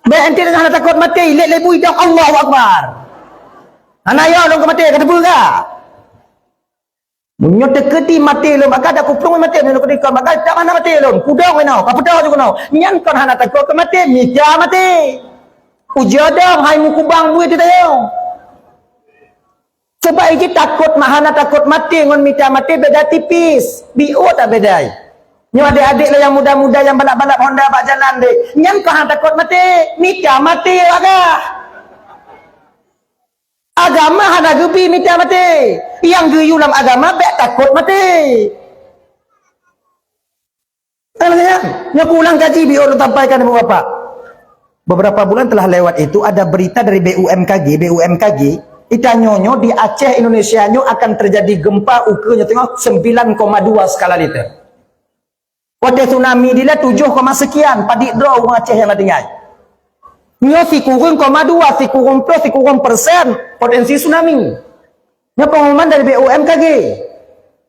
Bék, enti hana takot maté, ileb lé bui dong, Allahu Akbar. Hana yo lôn keu maté, ka teupeue ka? Meunyoe teukeudi maté lôn, maka dak kuplueng maté, meunyoe teukeudi kon, maka dak mana maté lôn. Kudong inoe, ka peudoh ju keunoe. Nyan kon hana takot keu maté, mita maté. Ujoe dong hai meukubang buet teuh tanyoe. Sabab jih takot ma-, hana takot maté ngon mita maté beda tipis. Biôh tabedai. Nyoe adék-adék lôn nyang muda-muda nyang balap-balap Honda bak jalan deh. Nyan kon hana takot maté, mita maté agah. Agama hana geubi mita maté. Nyang geuyue lam agama bék takot maté. Kan, ya? Nyoe ulang kaji biôh lôn sampaikan ibu bapak. Beberapa bulan telah lewat itu ada berita dari B U M K G, B U M K G, itanyoe nyoe di Aceh Indonesia nyoe akan terjadi gempa ukeue nyoe teungoh sembilan koma dua skala Richter. Watée tsunami dilée tujoh koma sekian, padit droe ureuëng Aceh nyang na tinggai. Nyoe sikureueng koma dua, sikureueng ploh, sikureueng persen potensi tsunami. Nyoe pengumuman dari B U M K G.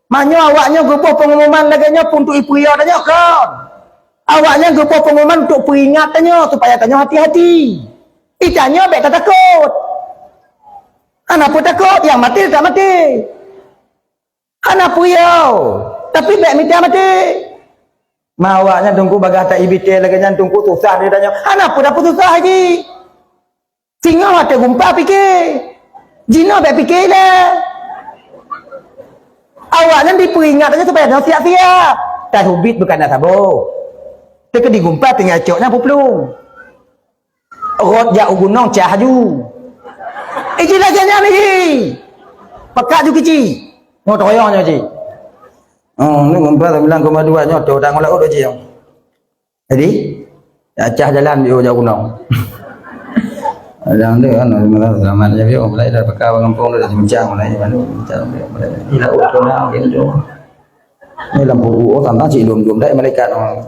Meunyoe awak nyoe geuboh pengumuman lagée nyoe pun untuk ipeuyô tanyoe kon. Awak nyan geuboh pengumuman untuk peuingat tanyoe supaya tanyoe hati-hati. Itanyoe bék tatakot. Hana peue takot, nyang maté teutap maté. Hana peue yo, tapi bék mita maté. Ma awak nyan teungku bagah ta ibité lagée nyan teungku susah di tanyoe. Hana peue dapeususah jih. Singoh watée gumpa pike. Jinoe bék pike ilée. Awak nyan dipeuingat aja supaya nyoe siap-siap. Tan ubit bukan na saboh. Teukeudi gumpa tinggai cok nyan peuplueng. Rot jak u gunong cah aju. Eh, ji lagée nyan lé ji. Peukat ju kici. Nyoe toyong nyoe ji. Oh, ni gempa sembilan koma dua nyoe, tu tanggong laut dah cium. Jadi, ya, cah jalan di ujung gunong. Jalan tu kan, selamat je, yuk, mulai dari Pekah, Bang Kampung, dari Cimencang, mulai, mulai, mulai, mulai. Di laut tu lah, gitu. Ni lampu U O, tantang cik dum-dum, dah malaikat, oh.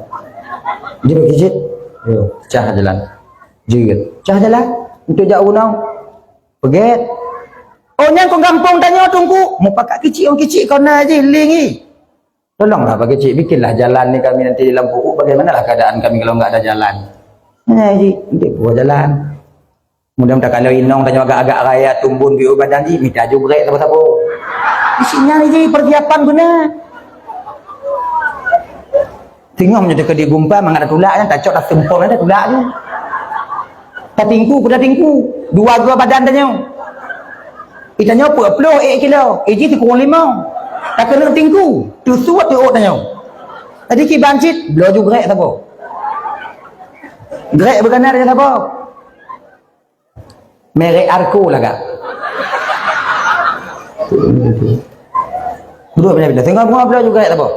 Dia bagi cit. Yo, cah jalan. Jeut. Cah jalan. Untuk jak gunong. Peugét. Oh, nyan kong gampông tanyoe, Teungku. Mupakat kicik, orang kicik, kau na je, lingi. Tolonglah bagi cik, bikinlah jalan ni kami nanti di Lampu U. Bagaimanalah keadaan kami kalau enggak ada jalan? Nah, ji, nanti buat jalan. Mudah-mudahan kalau inong tanyoe agak-agak raya tumbun biu badan ji, mita ju grek sabo-sabo. Isinya ni ji persiapan guna. Tengok macam teuka di gumpa, mangat dah tulak, kan, tacok dah sempom, dah tulak tu. Tatingku, kuda tingku. Dua gua badan tanyoe. Itanyoe peuet ploh ék kilo, iji sikureueng limong. Takeuneuk tingku, tusu teuôt tanyoe. Jadi kiban cit, bloe ju grek saboh. Grek beugana dari saboh. Merek Arko lagak. Duduk bila-bila. Tengok bunga bloe ju grek saboh.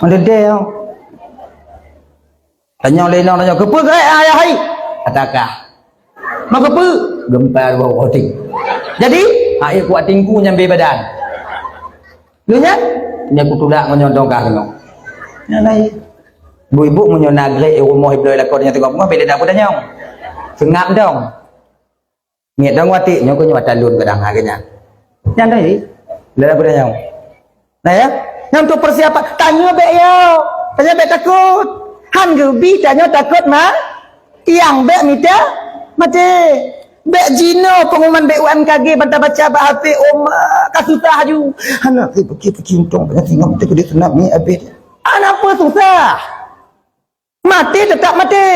Mandedeh. Tanyong lé inong, tanyong, "Keupeue geuék ayah hai?" Kata kah. "Ma keupeue?" Geumpa dua boh ting. Jadi, hai kuat tingku nyambe badan. Lu nyan, nyan kutulak ngon nyodong kah keunoe. Nyan laén. Bu ibu meunyoe na grek rumoh ibloe lakoe nyan teungoh-teungoh, bile dak peutanyong. Seungap dong. Ngiet dong waték nyoe keuh nyoe talon kadang hareunya. Nyan tadi. Dalam kuda nyoe. Nah ya, nyan untuk persiapan. Tanyoe bék yo. Tanyoe bék takot. Han geubi tanyoe takot ma. Tiang bék mita maté. Bék jinoe pengumuman B U M K G banta baca bak H P, oh ma, ka susah aju. Hana pikir-pikir untung banyak tengok kita gede tsunami habis. Ana apa susah? Maté tetap maté.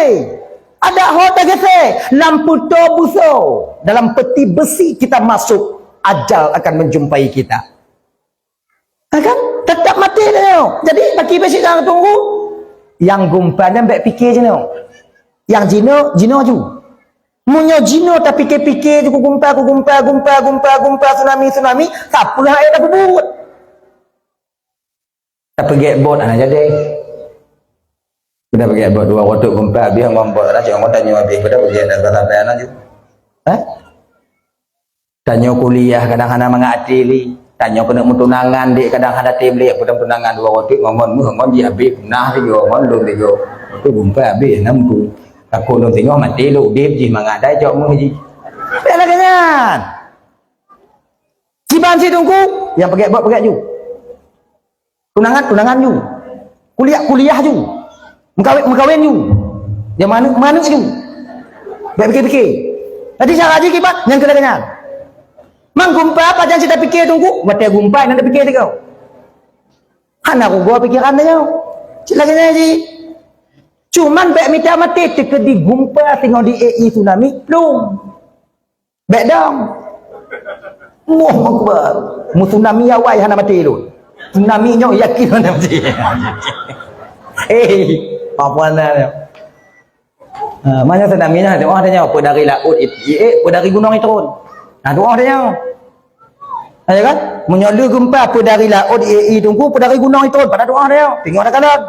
Adak ho tagese lam peuto buso, dalam peti besi kita masuk, ajal akan menjumpai kita. Ha kan? Tetap maté dah nyoe. Jadi bagi besi jangan tunggu. Yang gumpa nyan bek pikir je nyoe. Yang jino, jino ju. Munyo jino tapi pikir-pikir ju ku gumpa, ku gumpa, gumpa, gumpa, gumpa, tsunami, tsunami, siapa hai dah bubuet? Tapeugét bot hana jadi. Kita peugét bot dua rotok gumpa habis ngon bot hana cuma tanyoe habis kita peugét dan sampai hana ju. Eh? Tanyoe kuliah kadang hana mangat até lé. Tanyoe keuneuk meutunangan dek kadang hana tem lé. Peudong tunangan dua rotok ngon ngon meuh ngon ji habis punah tiga ngon lom tiga. Tu gumpa habis enam tu. Takut lom tengok mati lu udip ji mangat dai cok meuh ji. Pek lagèe nyan. Kiban si tungku, yang peugét bot peugét ju. Tunangan, tunangan ju. Kuliah, kuliah ju. Meukawen, meukawen ju. Nyang manuk, manuk ju. Bèk pikir-pikir. Tadi cara ji kiban, nyang keu lagèe nyan. Mang gumpa pajan cit tapikir tungku, watèe gumpa nyang tapikir tiko. Hana rugoe pikeran tanyoe. Cit lagèe nyan ji. Cuman bèk mita maté teukeudi gumpa singoh di A I tsunami, plueng. Bèk dong. Allahu Akbar. Mu tsunami awai hana maté lôn. Tsunami nyoe yakin hana maté. Hei, apa anda nyoe? Ha, mana tsunami nah, tengok ada nyoe, apa dari laut i-, iék, apa dari gunong itron. Nah, doa ada nyoe. Ha, ya kan? Meunyoe le gempa, apa dari laut iék, i tungku, apa dari gunong itron, pada doa ada nyoe. Tengok ada kalan.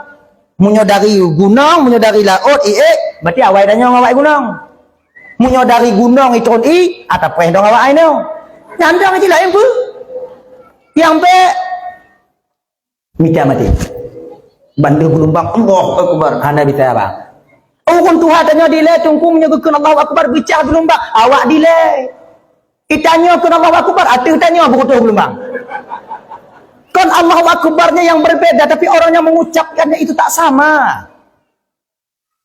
Meunyoe dari gunong, meunyoe dari laut iék, berarti awai tanyoe ngon awak gunong. Meunyoe dari gunong itron i, atapeh dong awak ai nyoe. Nyandang ji laén peue? Nyang bèk mita maté. Bandum geulumbang, Allahu Akbar, hana bisa ba. Ureueng tuha tanyoe dilèe tungku meunyoe geukheun Allahu Akbar, beucah geulumbang, awak dilèe. Itanyoe kheun Allahu Akbar, ateueh tanyoe beukutoh geulumbang. Kon Allahu Akbarnya yang berbeda, tapi orang yang mengucapkannya itu tak sama.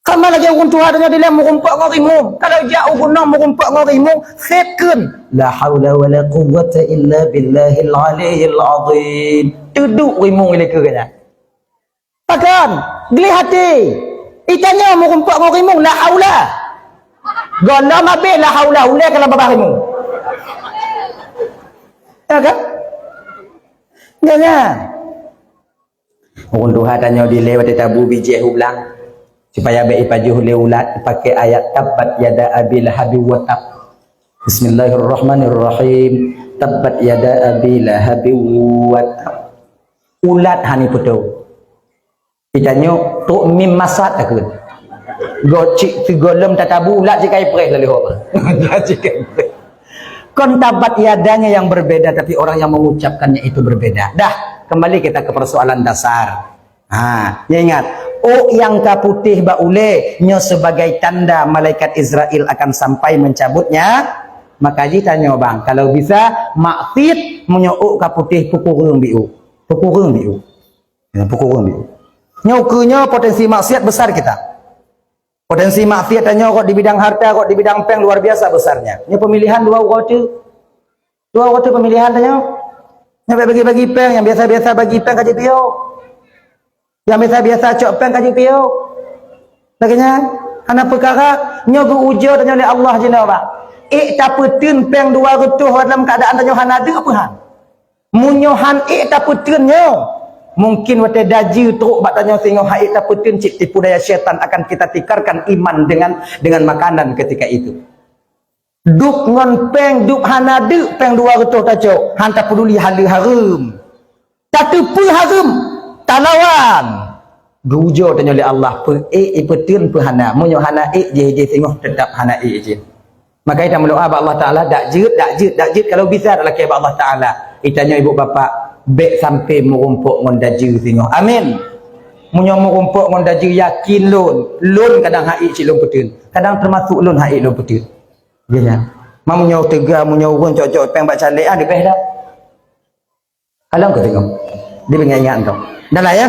Sama lagèe ureueng tuha tanyoe dilèe meurumpok ngon rimueng. Kalau jak u gunong meurumpok ngon rimueng, sép kheun, "La haula wala quwwata illa billahil aliyyil azim." Teuduek rimueng ilèe keu gata. Pakon? Gleh até. Itanyoe meurumpok ngon rimueng, la haula. Gohlom abéh la haula, ulèe ka lam babah rimueng. Ya kan? Nyan, nyan. Ureueng tuha tanyoe dilèe watèe tabu bijèh u blang, supaya bèk ipajoh lé ulat, ipaké ayat tabbat yada abi lahabin wa tab. Bismillahirrahmanirrahim. Tabbat yada abi lahabin wa tab. Ulat hani peuto. Kita nyoe trok mim masat takheun. Go cik sigohlom tatabu ulat cik kai preh lalu apa? Cik kai preh. Kon tabat yadanya yang berbeda, tapi orang yang mengucapkannya itu berbeda. Dah, kembali kita ke persoalan dasar. Ha, ya ingat, ôk nyang ka putéh bak ulée nyoe sebagai tanda malaikat Israel akan sampai mencabutnya. Maka jih tanyoe bang, kalau bisa maksiet meunyoe ôk ka putéh peukureueng biôk. Peukureueng biôk. Ya, peukureueng biôk. Nyoe keu nyoe potensi maksiat besar kita. Potensi maksiat tanyoe kot di bidang harta, kot di bidang péng luar biasa besarnya. Nyoe pemilihan dua uroe tu. Dua uroe tu pemilihan tanyoe. Nyoe bagi-bagi péng, yang biasa-biasa bagi péng ka jipiôh. Yang biasa-biasa cok péng ka jipiôh. Lagée nyan, hana peukara, nyoe geuujoe tanyoe lé Allah jinoe bak. Ék tapeuteun péng dua reutôh dalam keadaan tanyoe hana deuk peuhan. Meunyoe han ék tapeuteun nyoe, mungkin watée dajeu trok bak tanyoe singoh han ék tapeuteun cit tipu daya syaitan akan kita tikarkan iman dengan dengan makanan ketika itu. Dub ngon péng, dub hana deuk péng dua reutôh tacok, han tapeduli haleue hareuem. Tateupeue hareuem, talawan. Geuujoe tanyoe lé Allah, peu ék ipeuteun peu hana. Meunyoe hana ék jih, jih singoh teutap hana ék jih. Maka kita meudoa bak Allah Taala, dak jeuet, dak jeuet, dak jeuet. Kalau bisa dak lakée bak Allah Taala. Itanyoe ibu bapak, bék sampai meurumpok ngon dajeu singoh. Amin. Meunyoe meurumpok ngon dajeu, yakin lôn, lôn kadang han ék cit lôn peuteun. Kadang teumasuk lôn han ék lôn peuteun. Geuhnyan. Ma meunyoe teuga, meunyoe ureuëng cok-cok péng bak caleg, ah, leubeh dah. Alam keu tengok. Dia ingat-ingat tu. Dah lah ya.